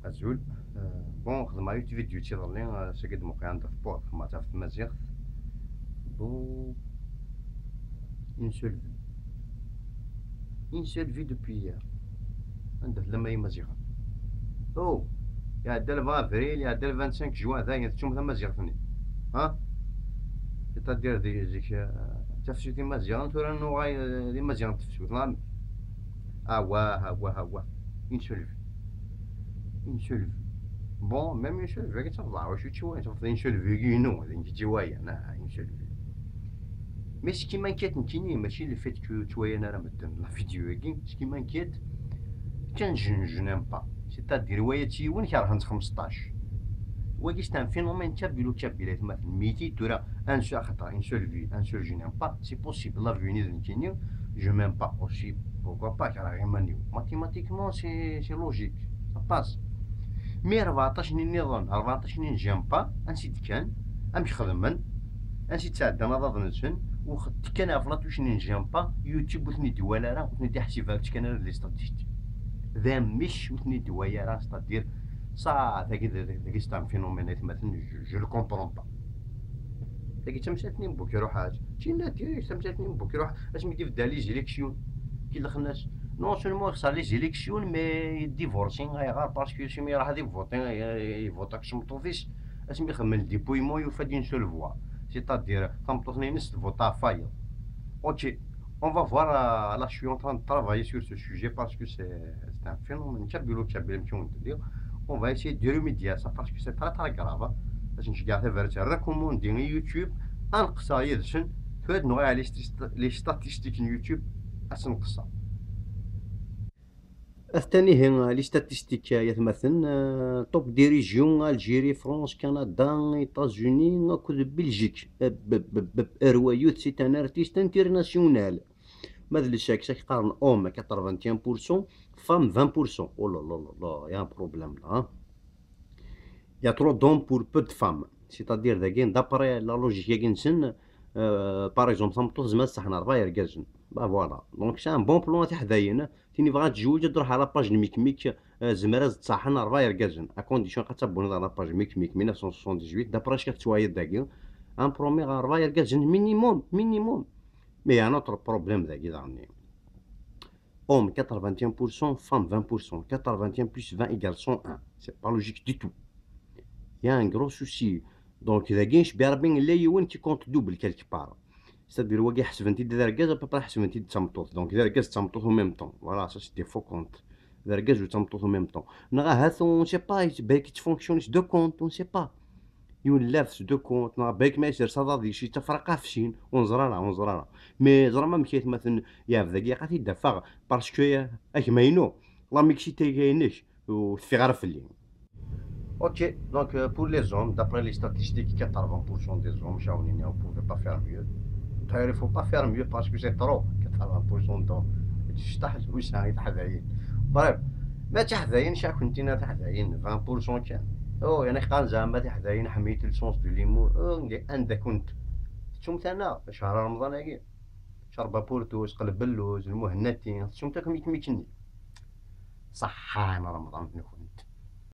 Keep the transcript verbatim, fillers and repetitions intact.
Azul. Euh, bon, xedmeɣ yiwet vidéo tiḍelli, euh, s-agi d-muqiɛ anda tewweḍ, ma taf tmaziɣt. Bon, une seule vue. Une seule vue depuis hier. Anda tellam ay Imaziɣen? Oh, iɛedda le vingt avril, iɛedda le vingt-cinq juin, dayen tettum tamaziɣt-nni. Ha? C'est-à-dire, di, zik, euh, tafsut Imaziɣen, tura nuɣal, euh, d Imaziɣen tefsut, neɣ amek? Awah, awah, awah. Une seule vue. Une seule vue. Bon, même une seule vue, agi tafḍeɛ, wacu tt-iwayan, tafḍeɛ une seule vue, inu, d nekk tt-iwayan, ah, une seule vue. Mais ce qui m'inquiète nekkini, mačči le fait que ttwayan ara medden la vidéo-agi, ce qui m'inquiète, kan je, je n'aime pas. C'est-à-dire, waya tt yiwen, kerhen-tt xmesṭac. Wagi, c'est un phénomène kabilo-kabilo, aytmaten. Miti, tura, un seul, axaṭer, une seule vue, un seul je n'aime pas, c'est possible, la vue-nni d nekkini, je m'aime pas aussi, pourquoi pas, kerheɣ iman-iw. Mathématiquement, c'est, c'est logique, ça passe. Mais rbeɛṭac-nni nniḍen, rbeɛṭac-nni n j'aime pas, ansi d-kkan, amek xedmen, ansi d-sɛeddan aḍad-nsen, u x-, tekkan ɣef la touche-nni n j'aime pas, YouTube ur ten-id-iwala ara, ur ten-id-iḥsib ara, ur tekkan ara di les statistiques. D amek ur ten-id-iwala ara, c'est-à-dire, ça, dagi, dagi, dagi, c'est un phénomène, aytmaten, je, je le comprends pas. Dagi d tamsalt-nni n Bukruḥ, mačči n Nadir, tamsalt-nni n Bukruḥ, asmi d-ibedda les élections, kelxen-as. Non seulement yexṣer les élections, mais divorcé, ayɣer? Parce que asmi iruḥ ad ivuṭi, ivuṭi akked tmeṭṭut-is, asmi ixemmel dépouillement, yufa-d une seule voix. C'est-à-dire, tameṭṭut-nni-ines tvuṭa ɣef wayeḍ. Ok, on va voir, euh, là, je suis en train de travailler sur ce sujet parce que c'est, c'est un phénomène kabilo-kabilo, amek i wen-d-nniɣ. On va essayer de remédier à ça parce que c'est très, très grave, hein. Ad nceggeɛ tabrat, recommandé i YouTube, ad neqseɣ yid-sen, tura ad nuɣal les st-, les statistiques n YouTube, ad sen-nqeṣṣer. Attan ihi les statistiques, aytmaten, euh, top des régions, Algérie, France, Canada, États-Unis, akked Belgique. Euh, b-, b-, b-, Erwayut, c'est un artiste international. Ma d le sexe, ak qqaren hommes quatre-vingt-un pour cent, femmes vingt pour cent. Oh là là là là, il y a un problème là, hein. Il y a trop d'hommes pour peu de femmes. C'est-à-dire, dagi, d'après la logique-agi-nsen, euh, par exemple, tameṭṭut tezmer ad tṣaḥen rebɛa yergazen. Bah voilà. Donc, c'est un bon plan, a tiḥdayin. Tin yebɣan ad tezweǧ, ad tṛuḥ à la page n Mikmik, euh, tezmer ad tṣaḥen rebɛa yergazen. À condition ad tabonneḍ à la page Mikmik mille neuf cent soixante-dix-huit, d'après acu tettwayeḍ dagi. Un premier rebɛa yergazen minimum, minimum. Mais il y a un autre problème dagi daɣen. Hommes quatre-vingt-un pour cent, femmes vingt pour cent. Quatre-vingt-un plus vingt égale cent un. C'est pas logique du tout. Il y a un gros souci. Donc, dagi, ncebbi Rebbi, yella yiwen qui compte double quelque part. C'est-à-dire, wagi ḥesben-t-id d argaz, à peu près ḥesben-t-id d tameṭṭut. Donc, d argaz d tameṭṭut en même temps. Voilà, ça c'est des faux comptes. D argaz u d tameṭṭut en même temps. Neɣ ahat, on sait pas, balak yettfonctionne s deux comptes, on sait pas. Yiwen lafes, deux comptes, neɣ balak ma yesres aḍad-is, yettafraq ɣef sin, ur neẓri ara, ur neẓri ara. Mais ẓram amek, aytmaten, yeɛbed dagi, ilaq ad t-id-afeɣ, parce que, a gma-inu, la mixité-agi-inek, ur teffiɣ ara fell-i. Ok, donc, euh, pour les hommes, d'après les statistiques, quatre-vingts pour cent des hommes, cawnin, on pouvait pas faire mieux. D'ailleurs, il faut pas faire mieux parce que c'est trop, quatre-vingts pour cent d'hommes. Tectaḥ lewsa i teḥdayin. Bref, ma d tiḥdayin, cakent-ina tiḥdayin, vingt pour cent kan. Oh, yani qqaren zeɛma tiḥdayin ḥemmit le sens de l'humour. Oh, anda kunt? Tettumt-aneɣ, cehṛ Remḍan-agi. Cerba purtus, qleb lluz, lmuhennati, tettumt akk Mikmik-nni. Ṣaḥḥan Remḍan-nkent.